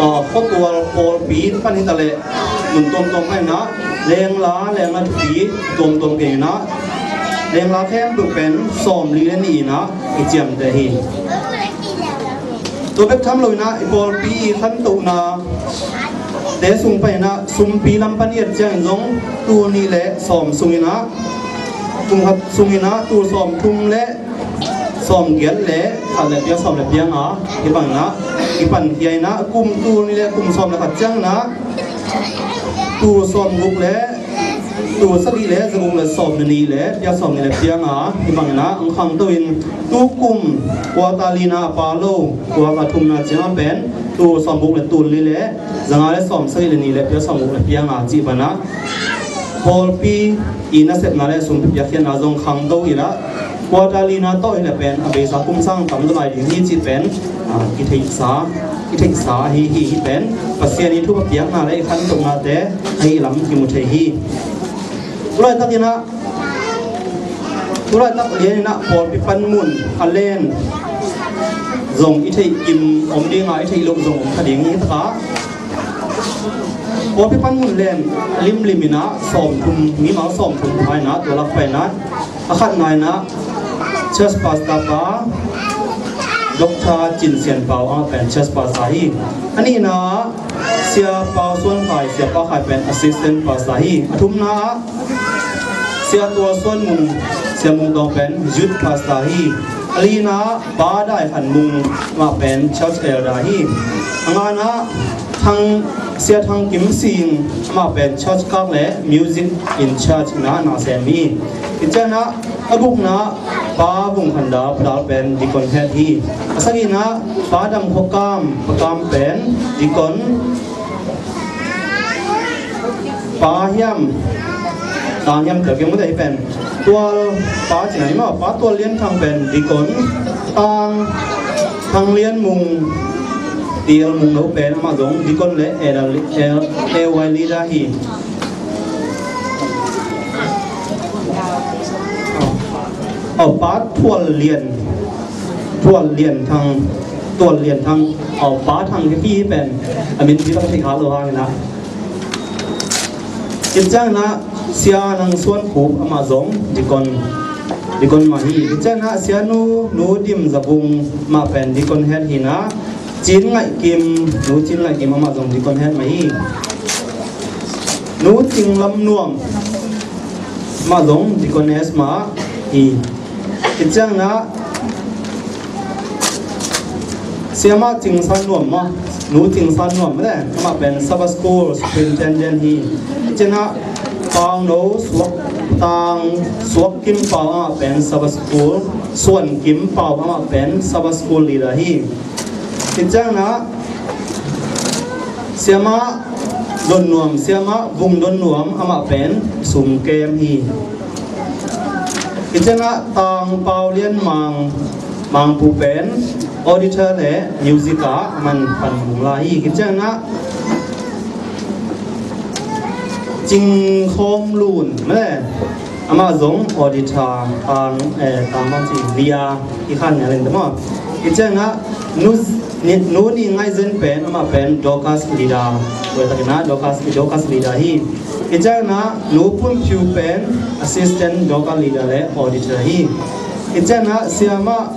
ah, khuatual pawlpi pan hi ta leh, mun tuamtuam pan in ah Lengla, Lengla thupi tuamtuam pen in ah Lengla khempeuh pen sawmli le nih in ah i ciamteh hi. Tua bek tham lo in ah i pawlpi i khantohna te sung pan in ah sumpi lam pan i et ciangin zong tul nih le sawm sung in ah, kum khat sung in ah tul sawmthum le sawmgiat le khat le piang, sawm le piang a, hih bangin ah kipankhia in ah kum, tul nih le kum sawm le khat ciangin ah tul sawmguk le tul sagih le zaguk le sawm le nih le piang, sawm nih le piang a, hih bangin ah hong khangto in tu kum quarter lina a pha lo, quarter thumna ciang a pen tul sawmguk le tul li le zanga le sawm sagih le nih le piang, sawmguk le piang a cih bangin ah pawlpi i nasepna le sum piakkhiatna zong khangto in ah quarter lina tawh hi leh pen a beisa kum sang tam zaw lai ding hi cih pen, ah, kitheihsa, kitheihsa ahi hi. Hih pen Pasian i thupha piakna le i khantohnate ahi lam kimu thei hi. Tu laitak in ah, tu laitak lian in ah pawlpi panmun a len zong i theih kim om ding a, i theih loh zong om kha ding hi. Takah pawlpi panmun len limlim in ah sawmthum, mimal sawmthum kipha in ah tua lak pen ah a khatna in ah church pastor pa Doctor Cin Sian Pau, amah pen church pastor hi. A nihna Sia Pau Suan Khai, Sia Pa Khai pen assistant pastor hi. A thumna Sia Tual Suan Mung, Sia Mung Tawng pen youth pastor hi. A lina Pa Dai Khan Mung, amah pen church elder hi. A ngana Thang, Sia Thang Kim Sing, amah pen church kak le music in charge in ah na sem hi. Hih ciangin ah a gukna Pa Vung Khan Dau, Pa Dau pen deacon head hi. A sagihna Pa Dam Khua Kam, Pa Kam pen deacon. Pa Hiam, Tang Hiam Tel Kim Mung te hi pen Tual Pa cihna hi maw, Pa Tual Lian Thang pen deacon, Tang, Thang Lian Mung, T L Mung no pen amah zong deacon le A Y leader hi. Oh, Pa Tual Lian, Tual Lian Thang, Tual Lian Thang, oh, Pa Thang hi pen a min pi tak thei kha lo hang in ah. Hih ciangin ah Sia Nang Suan Khup, amah zong deacon, deacon mah hi. Hih ciangin ah Sia Nu, Nu Dim Za Vung, amah pen deacon head hi in ah, Cin Ngaih Kim, Nu Cin Ngaih Kim, amah zong deacon head mah hi. Nu Cing Lam Nuam, Amah zong deaconess mah hi. Khit ciangin ah Siamah Cing San Nuam mah, Nu Cing San Nuam mah, amah pen Sabbath School Superintendent hi. Khit ciangin ah Pau No Suak, Tang Suak Kim Pau, amah pen Sabbath School, Suan Kim Pau, amah pen Sabbath School leader hi. Khit ciangin ah Siamah Don Nuam, Siamah Vung Don Nuam, amah pen sum kem hi. Khit ciangin ah Tang Pau Lian Mang, Mangpu pen auditor le music ah aman panmun la hi. Khit ciangin ah Cing Khawm Lun mah le, amah zong auditor, Tang, eh, Tang Bang Cing Lia i khan ne leng te maw. Khit ciangin ah Nu, Nu Ni Ngai Zen pen, amah pen Dorcas leader, tua takin ah Dorcas, Dorcas leader hi. Khit ciangin ah Nu Pun Phiu pen assistant Dorcas leader le auditor hi. Khit ciangin ah Siamah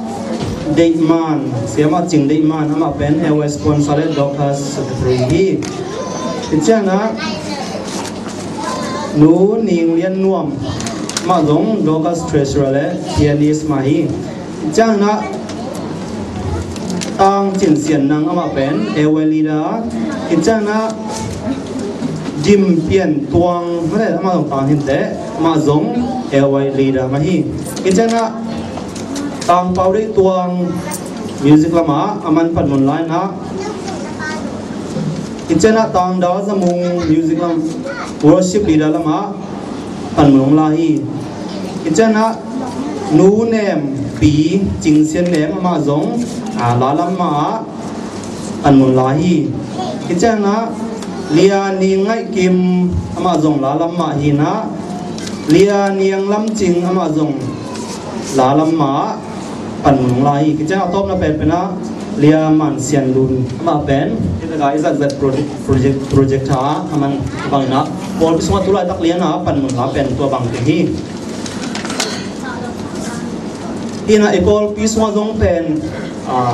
Deih Man, Siamah Cing Deih Man, amah pen L Y sponsor le Dorcas secretary hi. Khit ciangin ah Nu Ning Lian Nuam, amah zong Dorcas treasurer le pianist mah hi. Khit ciangin ah Tang Cin Sian Nang, amah pen L Y leader. Khit ciangin ah Dim Pian Tuang, mah le, amah zong Tang Hinte, amah zong L Y leader mah hi. Khit ciangin ah Tang Pau Deih Tuang, music lamah aman panmun la in ah, khit ciangin ah Tang Dal Za Mung, music lam, worship leader lamah panmun hong la hi. Khit ciangin ah Nu Nem Pi Cing Sian Nem, amah zong, ah, la lam mah ah panmun la hi. Khit ciangin ah Lia Ni Ngaih Kim, amah zong la lam mah hi in ah, Lia Niang Lam Cing, amah zong la lam mah ah panmun hong la hi. Khit ciangin ah tawpna pen pen ah Lia Man Sian Lun, amah pen i zat zat project, project, project tha a man bangin ah pawlpi sungah tu laitak lian a panmun la pen tua bang te hi. Hi in ah i pawlpi sungah zong pen, ah,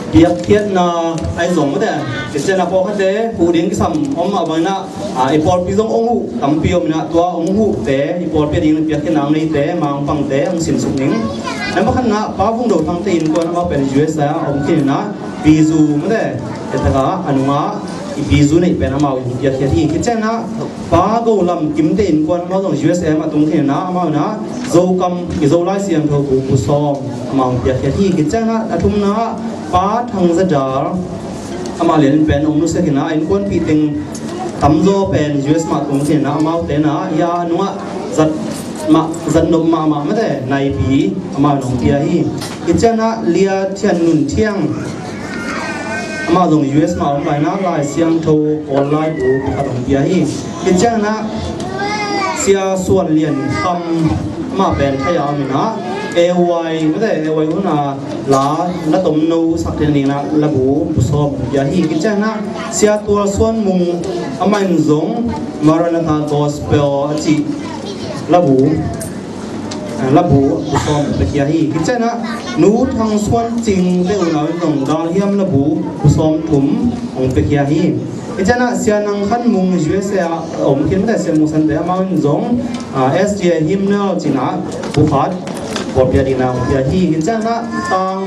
piakkhiatna ahi zong mate, Khristian a pawlkhatte huh ding kisam om mah bangin ah, ah, i pawlpi zong hong huh tampi om in ah, tua hong huhte, i pawlpi a ding piakkhiatna hong neite, mangpangte hong sinsuk ning. Nambat khatna, Pa Vung Do Thangte innkuan amau pen U S A a om khin in ah, Pizu mate, e taka a nungah i Pizu neih pen amau in piakkhiat hi. Khit ciangin ah Pa Go Lam Kimte innkuan amau zong U S A mah tung khin in ah, amau in ah Zokam, i Zolai Siangtho bu, bu sawm amau in piakkhiat hi. Khit ciangin ah a thumna Pa Thang Za Dal, amah lian pen hong nusia khin in ah, a innkuanpih teng tamzaw pen U S mah tung khin in ah, amaute in ah, ya nungah zat mah, zat nop mahmah mate, naipi amau in hong pia hi. Khit ciangin ah Lia Thian Nun Thiang, amah zong U S mah om lai in ah, Lai Siangtho Kawl laibu pakhat hong pia hi. Khit ciangin ah Sia Suan Lian Kham, amah pen Thai a om in ah, A Y mate, A Y hun a la, la tomno sak theih nading in ah labu bu sawm hong pia hi. Khit ciangin ah Sia Tual Suan Mung, amah in zong Maranatha Gospel a cih labu, ah, labu bu sawm hong piakhia hi. Khit ciangin ah Nu Thang Suan Cingte unau in zong Galhiam labu bu sawm thum hong piakhia hi. Khit ciangin ah Sia Nang Khan Mung U S A a om khin mate, Sia Mung Sante, amau in zong, ah, S D A hymnal ci in ah bu khat kawlpi a ding in ah hong pia hi. Khit ciangin ah Tang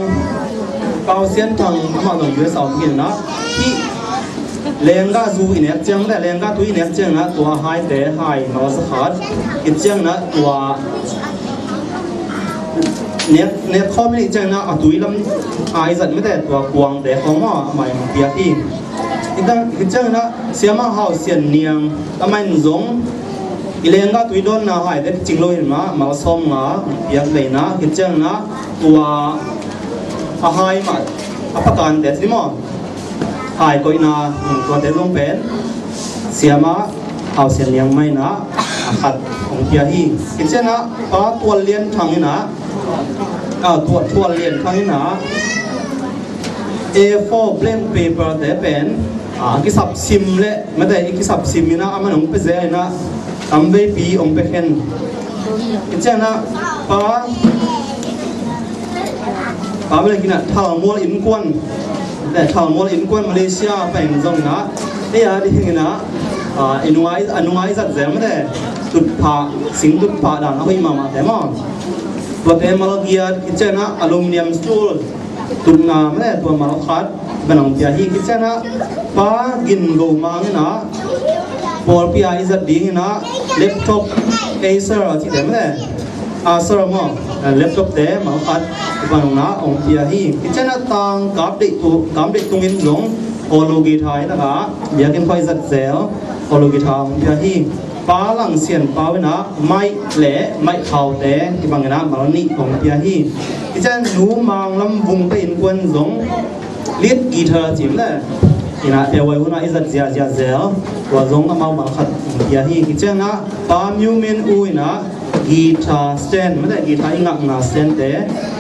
Pau Sian Thang, amah zong U S A a om khin in ah, hih lenggah zu i nek ciang mate, lenggah tui i nek ciangin ah tua haite hai mah za khat. Khit ciangin ah tua nek, nek khawm i neih ciangin ah a tui lam a i zat mate, tua kuangte khawng maw, amah in hong piak hi. Khit ciangin ah Siamah Hau Sian Niang, amah in zong i lenggah tui dawnna haite kicing lo hi in ah, mal sawm nga piak lei in ah, khit ciangin ah tua a hai mah, a pakante ci maw, hai koihna, um, tuate zong pen Siamah Hau Sian Niang mah in ah a khat hong pia hi. Khit ciangin ah Pa Tual Lian Thang in ah, ah, Tual, Tual Lian Thang in ah A four blank paper te pen, ah, a kisap sim le mate, i kisap sim in ah, amah in hong pia zel in ah, tamveipi hong pia khin. Khit ciangin ah Pa, Pa bel khin ah Thalmual innkuan, le Thalmual innkuan Malaysia pen zong in ah, ei a ding in ah Ah, i nunga i, a nunga i zat zel mate, tutphah, sing tutphah dan a hoih mahmah te maw. Tuate malgiat, khit ciangin ah aluminium stool, tutna mate, tua malkhat, ban hong pia hi. Khit ciangin ah pa Gin Go Mang in ah pawlpi a i zat dingin ah laptop, Acer a cihte mate, Acer maw, laptop te malkhat, i pan hong na hong pia hi. Khit ciangin ah tang kap deih tu, kap deih tungin zong Holo guitar hi taka biakinn khua i zat zel Holo guitar hong pia hi. Pa Lang Sian Pau in ah mic le mic khaute hi bangin ah mal nih hong pia hi. Khit ciangin Nu Mang Lam Vung te innkuan zong lead guitar cim le in ah peuhuai hun ah i zat ziahziah zel, tua zong amau malkhat hong pia hi. Khit ciangin ah Pa Myu Min U in ah guitar stand mate, guitar i ngakna stand te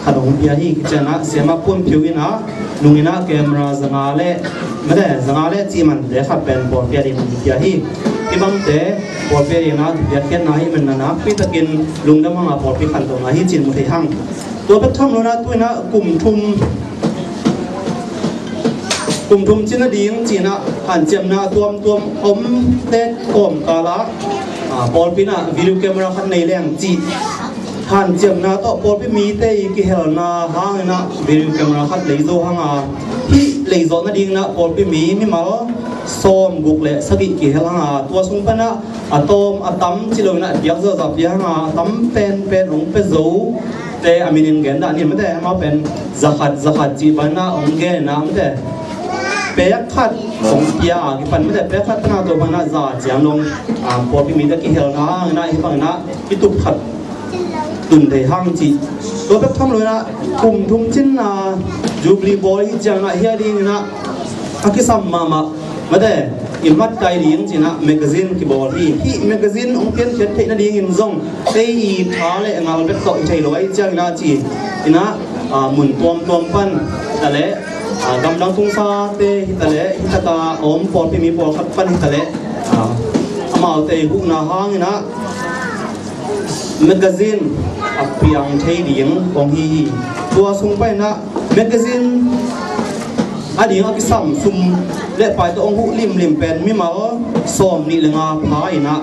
khat hong pia hi. Khit ciangin ah Siama Pun Phiu in ah nungin ah camera zanga le mate, zanga le cimante khat pen pawlpi a ding hong pia hi. Hih bangte pawlpi a ding ah biakhiatna hi man na nakpi takin lungdam hang a pawlpi khantohna hi cin mu thei hang. Tua bek tham lo in ah tu in ah kum thum, kum thum cin a ding cin ah hanciamna tuamtuam om te kawmkal ah, ah, pawlpi in ah video camera khat nei leng cih hanciamna tawh pawlpi mite i kihelna hangin ah video camera khat lei zo hang a, hih lei zawh nadingin ah pawlpi mi mimal sawmguk le sagih kihel hang a, tua sung pan ah a tawm a tam ci lo in ah a piak zawhzawh pia hang a, a tam penpen hong pia zo te a minin gen dah ni mate, amau pen zakhat zakhat cih bangin ah hong gen in ah mate, pek khat hong pia a kipan mate, pek khat pan a tua bangin ah za ciang dong, ah, pawlpi mite kihelna hangin ah hih bangin ah i tup khat tun thei hang cih. Tua bek tham lo in ah kum thum cin a Jubilee bawl hi ciangin ah hih a dingin ah a kisam mahmah mate, i matkai ding cin ah magazine kibawl hi. Hih magazine hong piankhiat theih nadingin zong ei i tha le ngal bek tawh i thei lo ahih ciangin ah ci in ah, ah, mun tuamtuam pan hi ta le, ah, gamdang tungsate hi ta le, hi taka a om pawlpi mi pawlkhat pan hi ta le, ah, amaute i huhna hangin ah magazine a piang thei ding kong hi hi. Tua sung pan in ah magazine a ding a kisam sum le pai tawh hong huh limlim pen mimal sawmnih le nga pha in ah,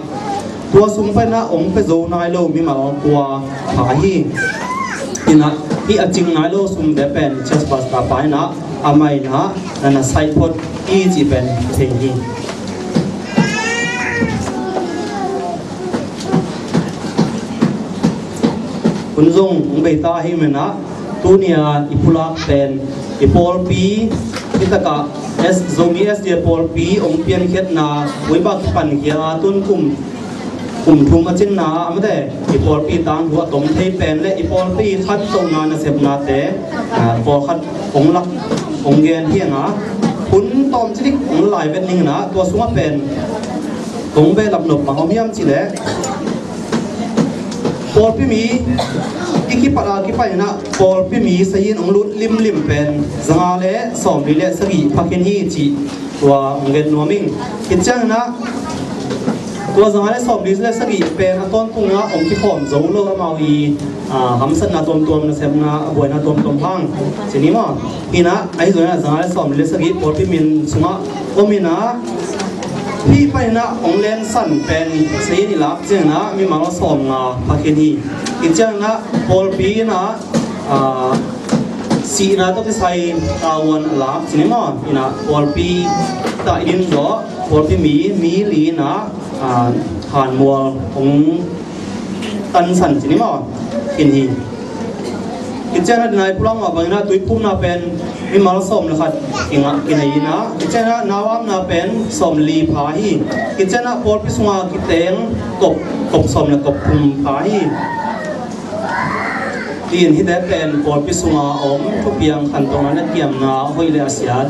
tua sung pan in ah hong pia zo nai lo mimal kua pha hi. In ah hih a cing nai lo sumte pen Church Pastor pa in ah amah in ah na na saih phot hi cih pen thei hi. Hun zong hong bei ta hi man ah, tuni a i pulak pen i pawlpi, hi takah S, Zomi S D A pawlpi hong piankhiatna Weipa kipan khia a tun kum, kum thum a cinna a mate, i pawlpi tangthu a tom thei pen le i pawlpi khantohna nasepnate, ah, pawlkhat hong lak hong gen hi hang a, hun tawmcik dik hong lai vet ning in ah, tua sungah pen kong behlap nop bang om hiam cih leh pawlpi mi i kipat a kipan in ah pawlpi mi sayin hong lut limlim pen zanga le sawmli le sagih pha khin hi cih tua hong gen nuam ing. Khit ciangin ah tua zanga le sawmli le sagih pen a tawntung ah hong kikhawm zo lo amau i, ah, hamsatna tuamtuam, nasepna a buaina tuamtuam hang ci ni maw? Hi in ah ahi zongin ah zanga le sawmli le sagih pawlpi min sungah om in ah hih pan in ah hong lensan pen sayin i lak ciangin ah mimal sawmnga pha khin hi. Khit ciangin ah pawlpi in ah, ah, sihna tawh kisai tavuan a lak ci ni maw? In ah pawlpi tah i din zawh pawlpi mi, mi li in ah, ah, hanmual hong tansan ci ni maw? Khin hi. Khit ciangin ah dinai pulak mah bangin ah tuiphumna pen mimal sawm le khat kingah kinei in ah, khit ciangin ah nauamna pen sawmli pha hi. Khit ciangin ah pawlpi sunga kiteng kop, kop sawm le kop thum pha hi. Tiin hihte pen pawlpi sunga om thupiang khantohna le kiamna hoih le a siat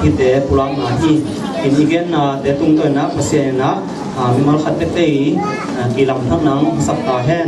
hihte pulakna hi. In i gennate tungtawn in ah Pasian in ah, ah, mimal khat teitei, ah, kilamthak nang sak ta hen.